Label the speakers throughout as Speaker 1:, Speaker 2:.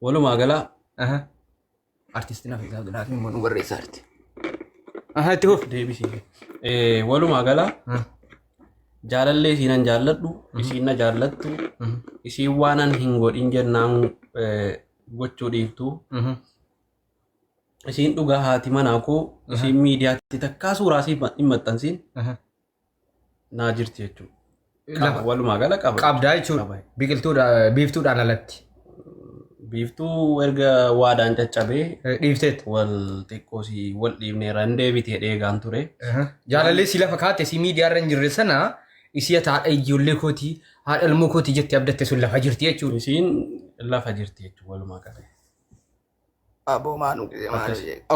Speaker 1: Walumaa gala
Speaker 2: Aha. Artistiin Afrikaa Gilaafi immoo nu barreessaa jirti. Aha, itti fufi.
Speaker 1: Deebisi. Walumaa gala jaalallee isiinan jaalladhu, isiin na jaallattu, isiin waanan hin godhin jennaan gochuu dhiiftu. Isiin dhugaa haati manaa koo isiin miidiyaatti takkaa suuraa isii hin maxxansiin naa jirti jechuudha. Qaba, walumaa gala qaba.
Speaker 2: Qabdaa jechuudha.
Speaker 1: Qaba.
Speaker 2: Biqiltuudha biiftuudhaan alatti.
Speaker 1: Biiftuu erga waadaan caccabee
Speaker 2: Dhiifteet.
Speaker 1: Wal xiqqoo si wal dhiibneera hin deebite jedhee eegaan ture.
Speaker 2: Jaalallee si lafa kaate si miidiyaa irra hin jirre sana isii ati haadha ijoollee kootii haadha ilmoo kootii jettee abdatte sun lafa jirti jechuudha.
Speaker 1: Isiin lafa jirti jechuudha walumaa gala.
Speaker 2: Aboo maanu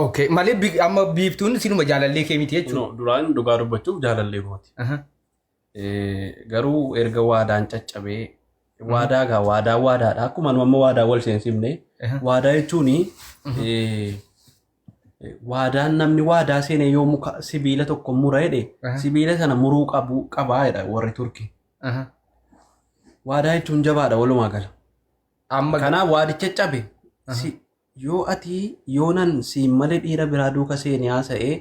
Speaker 2: Okay malee amma biiftuun sinuma jaalallee kee miti jechuudha.
Speaker 1: No, duraan dhugaa dubbachuuf jaalallee kooti. Garuu erga waadaan caccabee waadaa gaa waadaa waadaadha. Akkuma nu amma waadaa wal seensifne waadaa jechuun waadaan namni waadaa seene yoo muka sibiila tokko mura jedhe sibiila sana muruu qabu qabaa jedha warri Turkii. Waadaa jechuun jabaadha walumaa gala.
Speaker 2: Amma
Speaker 1: Kanaaf waadicha cabe si yoo ati yoonan siin malee dhiira biraa duuka seeni haasa'ee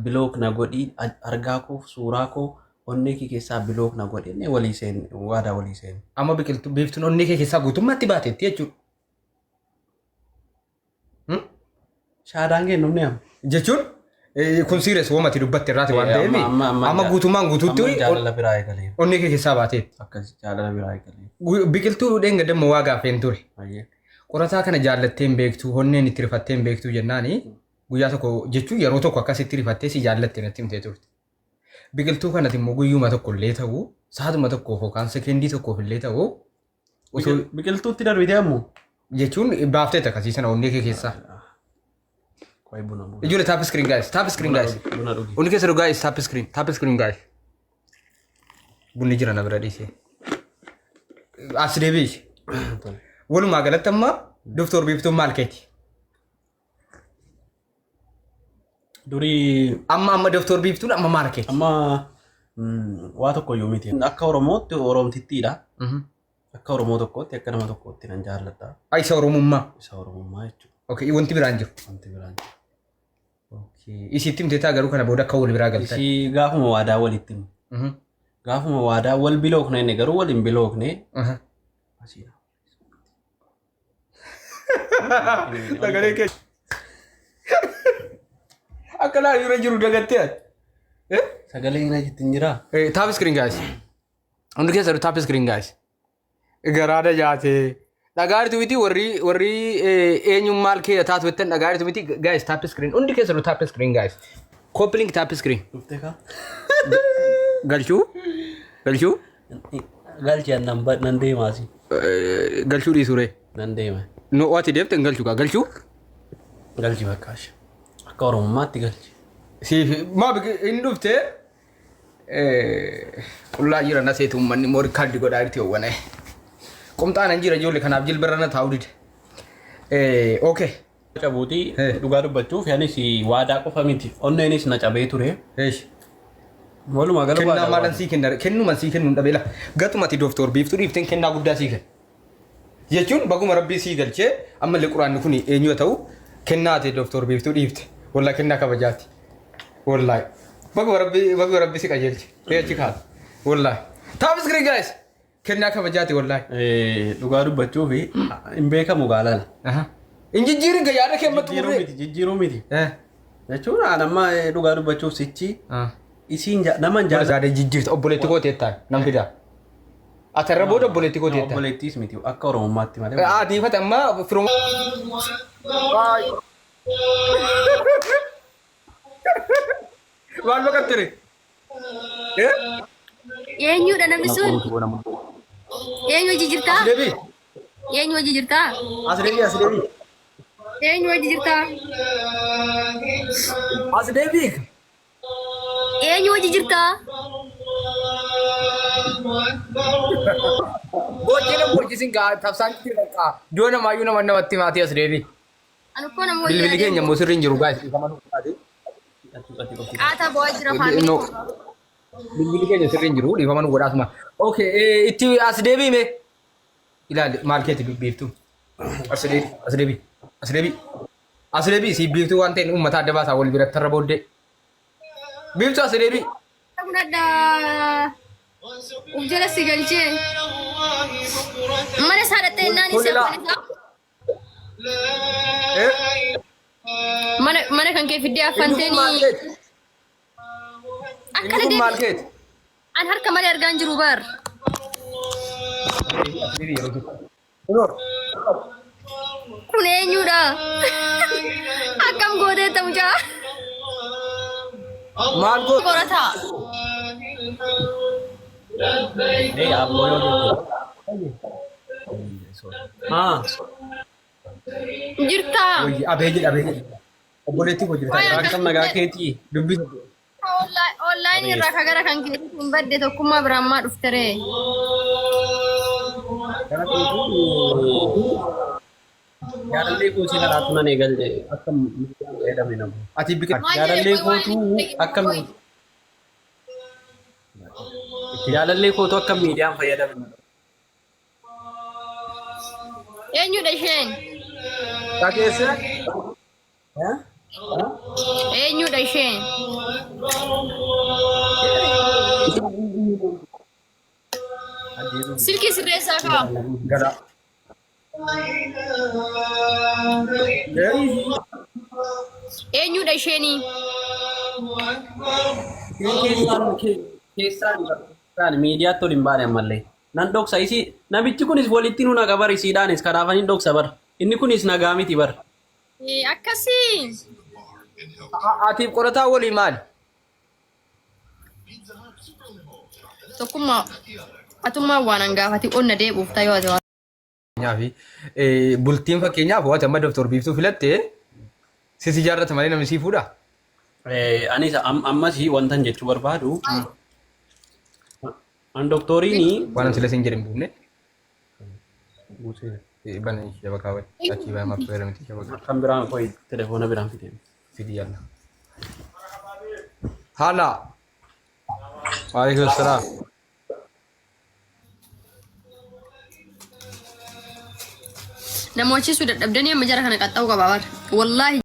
Speaker 1: block na godhii argaa koo suuraa koo onnee kee keessaa block na godhi inni walii seen waadaa walii seen.
Speaker 2: Amma biqiltuu biiftuun onnee kee keessaa guutummaatti baateetti jechuudha.
Speaker 1: Shaadaan kee dhumne amma.
Speaker 2: Jechuun kun serious wamati dubbatte irraati waan ta'eef amma guutummaan guutuutti
Speaker 1: Amma jaalala biraa eegalee.
Speaker 2: Onnee kee keessaa baateetti.
Speaker 1: Akkas jaalala biraa eegalee.
Speaker 2: Biqiltuu dheengadda immoo waa gaaffeen ture.
Speaker 1: Baay'ee.
Speaker 2: Qorataa kana jaallattee hin beektu, onneen itti rifattee hin beektu jennaani guyyaa tokko jechuun yeroo tokko akkasitti rifattee si jaallatte natti himtee turte. Biqiltuu kanatti immoo guyyuma tokko illee ta'u, sa'aatuma tokkoof yookaan sekeendii tokkoof illee ta'u osoo
Speaker 1: Biqiltuutti darbitee ammoo.
Speaker 2: Jechuun baafteetta akkasii sana onnee kee keessaa.
Speaker 1: Qoy buna buna.
Speaker 2: Ijoollee tap screen guys, tap screen guys.
Speaker 1: Buna dhugi.
Speaker 2: Hundi keessa guys, tap screen, tap screen guys. Bunni jira na bira dhiisee. As deebi'i. Walumaa galatti amma Doktor Biiftuun maal keeti?
Speaker 1: Durii
Speaker 2: Amma Doktor Biiftuun amma maal keeti?
Speaker 1: Amma waa tokko iyyuu miti. Akka Oromootti Oromtittiidha. Akka Oromoo tokkootti akka nama tokkootti nan jaalladha.
Speaker 2: Isa Oromummaa.
Speaker 1: Isa Oromummaa jechuudha.
Speaker 2: Okay, wanti biraan jiru.
Speaker 1: Wanti biraan jiru.
Speaker 2: Okay. Isitti himteetaa garuu kana booda akka wal biraa galtan.
Speaker 1: Isii gaafuma waadaa walitti himu. Gaafuma waadaa wal bilookne inni garuu wal hin bilookne. Asiidha.
Speaker 2: Sagalee kee. Akka laa irra jiru dagattee ati.
Speaker 1: Sagalee hin achitti hin jiraa?
Speaker 2: Tap screen guys. Hundi keessa tap screen guys. Garaada nyaatee. Dhagaa jirtu miti warri warri eenyuun maal kee taatu jettan dhagaa jirtu miti guys tap screen. Hundi keessa tap screen guys. Copy link tap screen.
Speaker 1: Dhuftee kaa?
Speaker 2: Galchuu? Galchuu?
Speaker 1: Galchi nan nan deemaasi.
Speaker 2: Galchuu dhiisuu ree.
Speaker 1: Nan deema.
Speaker 2: No ati deemte hin galchu kaa galchuu?
Speaker 1: Galchi bakka ishee. Akka Oromummaatti galchi.
Speaker 2: Siif maa hin dhufte qullaa jira na seetu uummanni immoo rikaardi godhaa jirti hawwana. Qomxaan hin jira ijoollee kanaaf jilbarra na taa'u dide. Okay.
Speaker 1: Cabuuti dhugaa dubbachuuf anis waadaa qofa miti. Onneenis na cabee ture.
Speaker 2: Eesh.
Speaker 1: Walumaa gala
Speaker 2: Kennaa
Speaker 1: waadaa
Speaker 2: maalan
Speaker 1: waadaa.
Speaker 2: sii kenna kennuman sii kennu hin dhabeela. Gatumati dooftoor biiftuu dhiifteen kennaa guddaa sii kenna. Jechuun baguma rabbii sii galchee ammallee quraanni kun eenyu haa ta'u kennaa ati dooftoor biiftuu dhiifte. Wallaahi kennaa kabajaati. Wallaahi. Baguma rabbii baguma rabbii si qajeelche. Ee achi kaata. Wallaahi. Tap screen guys. Kennaa kabajaati wallaahi.
Speaker 1: Dhugaa dubbachuuf hin beekamu gaalala.
Speaker 2: Hin jijjiirin ga yaada kee amma
Speaker 1: Jijjiiruu
Speaker 2: xumuree.
Speaker 1: miti jijjiiruu miti. Jechuun aan amma dhugaa dubbachuuf sichi isiin nama hin jaalladhu.
Speaker 2: Yaada jijjiirta obboleetti koo teettaa nan fidaa. Ati irra booda obboleetti koo teettaa.
Speaker 1: Obboleettiis miti akka Oromummaatti malee.
Speaker 2: Ati ifate amma firuma. Maal baqattere?
Speaker 3: Eenyudha namni sun? Eenyu hojii jirtaa?
Speaker 2: As deebi.
Speaker 3: Eenyu hojii jirtaa?
Speaker 2: As deebi as deebi.
Speaker 3: Eenyu hojii jirtaa?
Speaker 2: As deebi.
Speaker 3: Eenyu hojii jirtaa?
Speaker 2: Boochee nama boochisin gaa tabsaan jira gaa. Yoo namaayyuu nama namatti maatii as deebi.
Speaker 3: Ani koo nama wajjin
Speaker 2: Bilbilli keenya
Speaker 3: adeemu.
Speaker 2: immoo sirrii hin jiru guys. Dhiifama nuuf taate.
Speaker 3: Qaataa bu'aa jira faamilii
Speaker 2: No.
Speaker 3: koo.
Speaker 2: Bilbilli keenya sirrii hin jiru dhiifama nu godhaasuma. Okay itti as deebiime. Ilaali maal keeti dubbiiftu. As deebi, as deebi, as deebi. As deebi si biiftuu waan ta'een uummata adda baasaa wal biratti har'a booddee. Biiftuu as deebi.
Speaker 3: Fudhadhaa. Uf jala si galchee. Mana isaa dhattee naan
Speaker 2: Kun
Speaker 3: isa
Speaker 2: ilaa.
Speaker 3: afaan isaa.
Speaker 2: Eh?
Speaker 3: Mana kan kee fiddee
Speaker 2: Inni kun maal
Speaker 3: affanteeni.
Speaker 2: keeti? Inni
Speaker 3: Akkana
Speaker 2: kun maal
Speaker 3: deebi.
Speaker 2: keeti?
Speaker 3: An harka malee argaa hin jiru bar.
Speaker 2: As deebi yeroo tokko. Kunoo.
Speaker 3: Kun eenyudha? Akkam gooteetta mucaa?
Speaker 2: Maal goota?
Speaker 3: Qorataa.
Speaker 1: Ee abboo yoo jettu. Haa.
Speaker 3: Jirtaa.
Speaker 2: Wayyi abee jedha abee jedha. Obboleettii koo jirta.
Speaker 1: Akkam nagaa keetii?
Speaker 2: Dubbisa.
Speaker 3: Onlaayinii irraa ka gara kan keetti hin badde tokkummaa biraan maa dhufte ree?
Speaker 1: Gara keetii jaalallee koo si karaatu nan eegalle akka miidiyaan fayyadame namu.
Speaker 2: Ati biqil.
Speaker 3: Maal jedhe
Speaker 1: Jaalallee
Speaker 3: qoy waan
Speaker 1: kootu
Speaker 3: inni
Speaker 1: akka
Speaker 3: qoy.
Speaker 1: Jaalallee kootu akka miidiyaan fayyadame namu.
Speaker 3: Eenyudha isheen?
Speaker 2: Dhageesse?
Speaker 3: Eenyudha isheen? Silkii sirreessaa kaa.
Speaker 2: Gara.
Speaker 3: Eenyudha isheenii?
Speaker 1: Keessaan miidiyaatti ol hin baane ammallee. Nan dhoksa isii namichi kunis walitti nu naqa bar isiidhaanis kanaafan hin dhoksa bar. Inni kunis nagaa miti bar.
Speaker 3: Akkasii.
Speaker 2: Atiif qorataa walii maali?
Speaker 3: Tokkummaa atummaa waan hangaafati onna deebi'uuf ta'uu ati waan.
Speaker 2: Fakkeenyaaf bultiin fakkeenyaaf waati amma Dr. Biiftuu filatte sisi jaarrata malee namni sii fuudha.
Speaker 1: Anis ammas wantan jechuu barbaadu an doktoriin
Speaker 2: Waan sila siin jedhe hin buufne. Bana shabakaa wayi. Achii baay'ee maaf fayyadamti shabakaa.
Speaker 1: Kan biraan qoyi telefoona biraan fidee.
Speaker 2: Fidi yalla. Haala. Waalaikum salaam.
Speaker 3: Namoochisuu dadhabdanii amma jara kana qaxxa'uu qaba bar. Wallaahi.